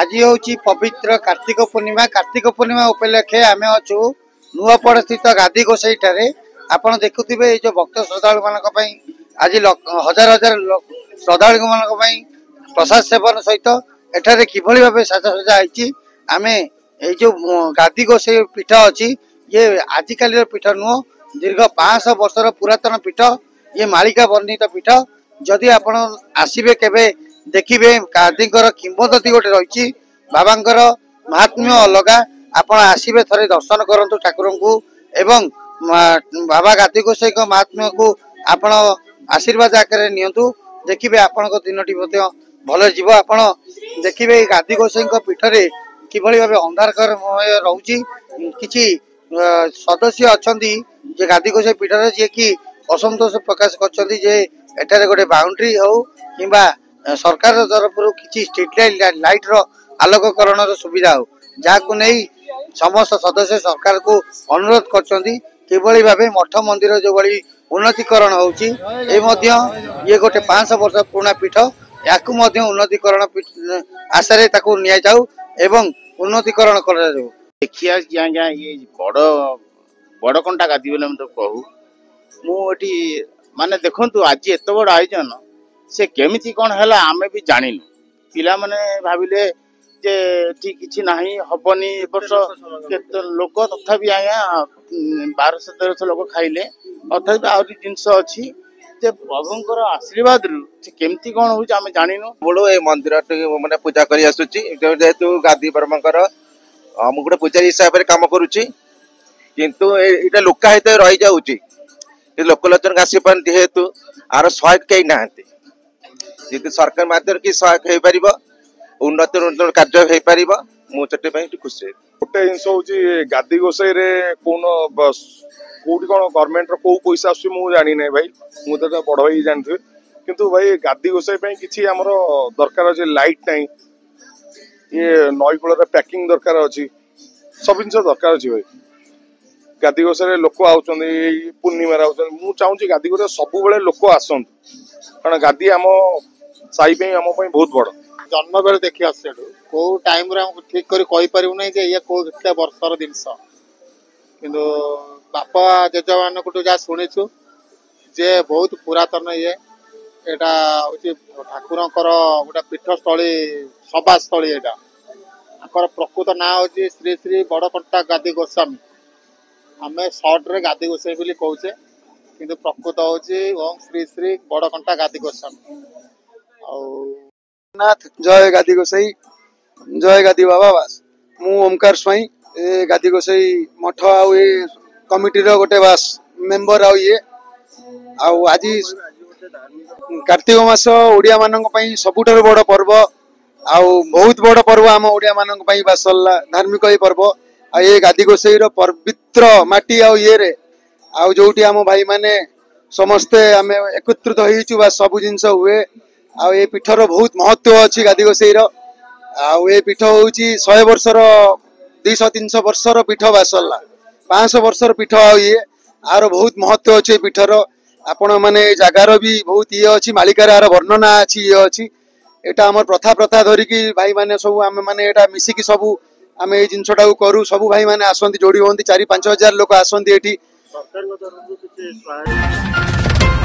ଆଜି ହେଉଛି ପବିତ୍ର କାର୍ତ୍ତିକ ପୂର୍ଣ୍ଣିମା। କାର୍ତ୍ତିକ ପୂର୍ଣ୍ଣିମା ଉପଲକ୍ଷେ ଆମେ ଅଛୁ ନୂଆପଡ଼ା ସ୍ଥିତ ଗାଦି ଗୋସାଇଠାରେ। ଆପଣ ଦେଖୁଥିବେ ଏଇ ଯେଉଁ ଭକ୍ତ ଶ୍ରଦ୍ଧାଳୁମାନଙ୍କ ପାଇଁ ଆଜି ହଜାର ହଜାର ଶ୍ରଦ୍ଧାଳୁମାନଙ୍କ ପାଇଁ ପ୍ରସାଦ ସେବନ ସହିତ ଏଠାରେ କିଭଳି ଭାବେ ସାଜସଜ୍ଜା ହେଇଛି। ଆମେ ଏଇ ଯେଉଁ ଗାଦି ଗୋସାଇ ପୀଠ ଅଛି, ଇଏ ଆଜିକାଲିର ପୀଠ ନୁହଁ, ଦୀର୍ଘ 500 ବର୍ଷର ପୁରାତନ ପୀଠ। ଇଏ ମାଳିକା ବର୍ଣ୍ଣିତ ପୀଠ। ଯଦି ଆପଣ ଆସିବେ କେବେ ଦେଖିବେ ଗାଦିଙ୍କର କିମ୍ବଦନ୍ତୀ ଗୋଟେ ରହିଛି, ବାବାଙ୍କର ମାହାତ୍ମ୍ୟ ଅଲଗା। ଆପଣ ଆସିବେ ଥରେ ଦର୍ଶନ କରନ୍ତୁ ଠାକୁରଙ୍କୁ ଏବଂ ବାବା ଗାଦି ଗୋସାଇଙ୍କ ମାହାତ୍ମ୍ୟକୁ ଆପଣ ଆଶୀର୍ବାଦ ଆକାରରେ ନିଅନ୍ତୁ। ଦେଖିବେ ଆପଣଙ୍କ ଦିନଟି ମଧ୍ୟ ଭଲରେ ଯିବ। ଆପଣ ଦେଖିବେ ଏଇ ଗାଦି ଗୋସାଇଙ୍କ ପୀଠରେ କିଭଳି ଭାବେ ଅନ୍ଧାରମୟ ରହୁଛି। କିଛି ସଦସ୍ୟ ଅଛନ୍ତି ଯେ ଗାଦି ଗୋସାଇ ପୀଠରେ, ଯିଏକି ଅସନ୍ତୋଷ ପ୍ରକାଶ କରିଛନ୍ତି ଯେ ଏଠାରେ ଗୋଟେ ବାଉଣ୍ଡ୍ରି ହଉ କିମ୍ବା ସରକାର ତରଫରୁ କିଛି ଷ୍ଟ୍ରିଟ୍ ଲାଇଟ୍ର ଆଲୋକକରଣର ସୁବିଧା ହଉ, ଯାହାକୁ ନେଇ ସମସ୍ତ ସଦସ୍ୟ ସରକାରକୁ ଅନୁରୋଧ କରିଛନ୍ତି। କିଭଳି ଭାବେ ମଠ ମନ୍ଦିର ଯେଉଁଭଳି ଉନ୍ନତିକରଣ ହେଉଛି, ଏ ମଧ୍ୟ ଇଏ ଗୋଟେ 500 ବର୍ଷ ପୁରୁଣା ପୀଠ, ୟାକୁ ମଧ୍ୟ ଉନ୍ନତିକରଣ ଆଶାରେ ତାକୁ ନିଆଯାଉ ଏବଂ ଉନ୍ନତିକରଣ କରାଯାଉ। ଦେଖି ଆସିଛି ଆଜ୍ଞା, ଇଏ ବଡ଼ ବଡ଼କଣ୍ଟା ଗାଦି ବୋଲି ଆମେ ତାକୁ କହୁ। ମୁଁ ଏଠି ମାନେ ଦେଖନ୍ତୁ ଆଜି ଏତେ ବଡ଼ ଆୟୋଜନ, ସେ କେମିତି କ'ଣ ହେଲା ଆମେ ବି ଜାଣିନୁ। ପିଲାମାନେ ଭାବିଲେ ଯେ ଏଠି କିଛି ନାହିଁ, ହବନି ଏ ବର୍ଷ କେତେ ଲୋକ, ତଥାପି ଆଜ୍ଞା 1200 1300 ଲୋକ ଖାଇଲେ। ତଥାପି ଆହୁରି ଜିନିଷ ଅଛି ଯେ ପ୍ରଭୁଙ୍କର ଆଶୀର୍ବାଦରୁ ସେ କେମିତି କ'ଣ ହଉଛି ଆମେ ଜାଣିନୁ। ବଳୁ ଏ ମନ୍ଦିରଟି ମାନେ ପୂଜା କରି ଆସୁଛି, ଯେହେତୁ ଗାଦି ବ୍ରହ୍ମଙ୍କର ମୁଁ ଗୋଟେ ପୂଜାରୀ ହିସାବରେ କାମ କରୁଛି। କିନ୍ତୁ ଏଇଟା ଲୋକାୟିତ ରହିଯାଉଛି, ଲୋକଲୋଚନକୁ ଆସିପାରୁନି, ଯେହେତୁ ଆର ସହାୟକ କେହି ନାହାନ୍ତି। ଯଦି ସରକାର ମାଧ୍ୟମରେ କି ସହାୟକ ହେଇପାରିବ, ଉନ୍ନତି ଉନ୍ନତ କାର୍ଯ୍ୟ ହେଇପାରିବ, ମୁଁ ସେଥିପାଇଁ ଖୁସି ହେବି। ଗୋଟେ ଜିନିଷ ହଉଛି ଗାଦି ଗୋସାଇରେ କୋଉଠି କଣ ଗଭର୍ଣ୍ଣମେଣ୍ଟର କୋଉ ପଇସା ଆସୁଛି ମୁଁ ଜାଣିନାହିଁ ଭାଇ, ମୁଁ ତ ବଡ ଭାଇ ଜାଣିଥିବେ। କିନ୍ତୁ ଭାଇ ଗାଦି ଗୋସାଇ ପାଇଁ କିଛି ଆମର ଦରକାର ଅଛି, ଲାଇଟ୍ ନାହିଁ, ଇଏ ନଈ କୂଳରେ ପ୍ୟାକିଂ ଦରକାର ଅଛି, ସବୁ ଜିନିଷ ଦରକାର ଅଛି ଭାଇ। ଗାଦି ଗୋସାଇରେ ଲୋକ ଆଉଛନ୍ତି, ଏଇ ପୂର୍ଣ୍ଣିମାରେ ଆଉଛନ୍ତି। ମୁଁ ଚାହୁଁଛି ଗାଦି ଗୋସାଇ ସବୁବେଳେ ଲୋକ ଆସନ୍ତୁ, କାରଣ ଗାଦି ଆମ ସାହି ପାଇଁ, ଆମ ପାଇଁ ବହୁତ ବଡ। ଜନ୍ମ ବେଳେ ଦେଖି ଆସୁଛୁ, ଏଠୁ କୋଉ ଟାଇମରେ ଆମକୁ ଠିକ କରି କହିପାରିବୁ ନାହିଁ ଯେ ଇଏ କୋଉ କେତେ ବର୍ଷର ଜିନିଷ, କିନ୍ତୁ ବାପା ଜେଜେମାନଙ୍କଠୁ ଯାହା ଶୁଣିଛୁ ଯେ ବହୁତ ପୁରାତନ ଇଏ। ଏଇଟା ହଉଛି ଠାକୁରଙ୍କର ଗୋଟେ ପୀଠସ୍ଥଳୀ, ସଭାସ୍ଥଳୀ। ଏଇଟା ତାଙ୍କର ପ୍ରକୃତ ନାଁ ହଉଛି ଶ୍ରୀ ଶ୍ରୀ ବଡ଼କଣ୍ଟା ଗାଦି ଗୋସ୍ୱାମୀ। ଆମେ ସର୍ଟରେ ଗାଦି ଗୋସାଇ ବୋଲି କହୁଛେ, କିନ୍ତୁ ପ୍ରକୃତ ହଉଛି ଓಂ ଶ୍ରୀ ଶ୍ରୀ ବଡ଼କଣ୍ଟା ଗାଦି ଗୋସ୍ୱାମୀ। ଆଉ ନାଥ ଜୟ ଗାଦି ଗୋସାଇ, ଜୟ ଗାଦି ବାବା। ବାସ ମୁଁ ଓମକାର ସ୍ୱାଇଁ, ଏ ଗାଦି ଗୋସାଇ ମଠ ଆଉ ଏ କମିଟିର ଗୋଟେ ବାସ ମେମ୍ବର। ଆଉ ଇଏ ଆଉ ଆଜି କାର୍ତ୍ତିକ ମାସ ଓଡ଼ିଆ ମାନଙ୍କ ପାଇଁ ସବୁଠାରୁ ବଡ଼ ପର୍ବ, ଆଉ ବହୁତ ବଡ଼ ପର୍ବ ଆମ ଓଡ଼ିଆ ମାନଙ୍କ ପାଇଁ। ବାସ ସରିଲା ଧାର୍ମିକ ଏଇ ପର୍ବ। ଆଉ ଏ ଗାଦି ଗୋସାଇର ପବିତ୍ର ମାଟି ଆଉ ଇଏରେ ଆଉ ଯୋଉଠି ଆମ ଭାଇମାନେ ସମସ୍ତେ ଆମେ ଏକତ୍ରିତ ହେଇଛୁ, ବା ସବୁ ଜିନିଷ ହୁଏ। ଆଉ ଏ ପୀଠର ବହୁତ ମହତ୍ଵ ଅଛି ଗାଦି ଗୋସାଇର। ଆଉ ଏ ପୀଠ ହଉଛି 100 ବର୍ଷର, 200 300 ବର୍ଷର ପୀଠ, ବାସ ସରିଲା 500 ବର୍ଷର ପୀଠ। ଆଉ ଇଏ ଆର ବହୁତ ମହତ୍ଵ ଅଛି ଏ ପୀଠର। ଆପଣ ମାନେ ଏ ଜାଗାର ବି ବହୁତ ଇଏ ଅଛି, ମାଳିକାରେ ଆର ବର୍ଣ୍ଣନା ଅଛି, ଇଏ ଅଛି। ଏଇଟା ଆମର ପ୍ରଥା ଧରିକି ଭାଇମାନେ ସବୁ ଆମେ ମାନେ ଏଇଟା ମିଶିକି ସବୁ ଆମେ ଏଇ ଜିନିଷଟାକୁ କରୁ। ସବୁ ଭାଇମାନେ ଆସନ୍ତି, ଯୋଡ଼ି ହୁଅନ୍ତି, 4-5 ହଜାର ଲୋକ ଆସନ୍ତି ଏଠି। ସରକାରଙ୍କ ତରଫରୁ କିଛି ସହାୟତା